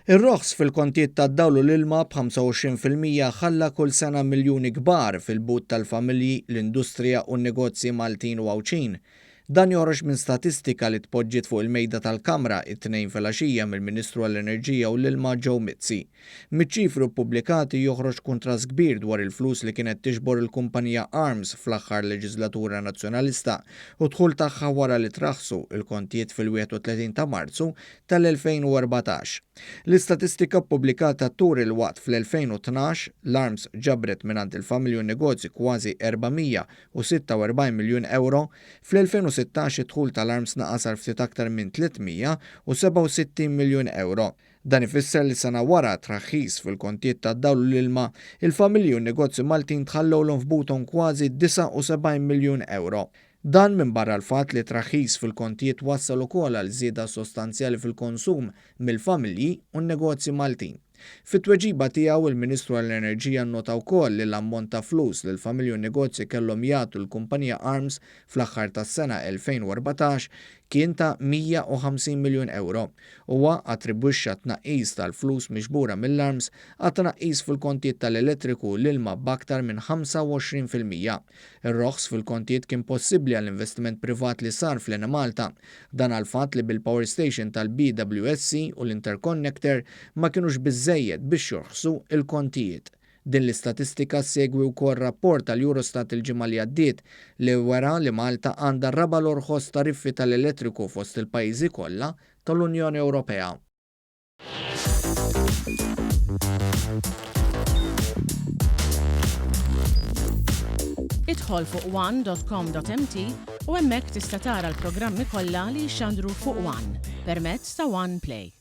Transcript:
Ir-roħs fil-kontijiet tad-dawl u l-ilma b'25% ħalla kull sena miljuni kbar fil-but tal-familji, l-industrija u n-negozji Maltin u Għawdxin. Dan joħroġ minn statistika li tpoġġiet fuq il-mejda tal-Kamra it-Tnejn filgħaxija mill-Ministru għall-Enerġija u l-Ilma Joe Mizzi. Miċ-ċifri ppubblikati joħroġ kuntrast kbir dwar il-flus li kienet tiġbor il-kumpanija Arms fl-aħħar leġiżlatura Nazzjonalista u d-dħul tagħha wara li traħħsu l-kontijiet fil-31 ta' Marzu tal-2014. L-istatistika ppubblikata turi li waqt fl-2012, l-Arms ġabret mingħand il-familji u n-negozji kważi 446 miljun ewro, fl-2016 id-dħul tal-Arms naqas għal ftit aktar minn 367 miljun ewro. Dan ifisser li sena wara traħħis fil-kontijiet tad-dawl u l-ilma, il-familji u n-negozji Maltin tħallewlhom f'buthom kważi 79 miljun ewro. Dan minbarra l-fatt li t-traħħis fil-kontijiet wassal ukoll għal żieda sostanzjali fil-konsum mill-familji u n-negozji Maltin. Fit-tweġiba tiegħu, il-Ministru għall-Enerġija nnota wkoll li l-ammont ta' flus li l-familji u n-negozji kellhom jagħtu lill-kumpanija Arms fl-aħħar tas-sena 2014 kien ta' 150 miljun ewro. Huwa attribwixxa t-tnaqqis tal-flus miġbura mill-Arms għat-tnaqqis fil-kontijiet tal-elettriku u l-ilma b'aktar minn 25%. Ir-roħs fil-kontijiet kien possibbli għall-investiment privat li sar fl-Enemalta. Dan għall-fatt li bil-power station tal-BWSC u l-interconnector ma kinux biżżejjed biex jorħsu l-kontijiet. Din l-istatistika ssegwi wkoll rapport tal-Eurostat il-ġimgħa li għaddiet li wera li Malta għandha r-raba' l-orħos tariffi tal-elettriku fost il-pajjiżi kollha tal-Unjoni Ewropea. Idħol fuq one.com.mt u hemmhekk tista' tara l-programmi kollha li jixxandru fuq One permezz ta' One Play.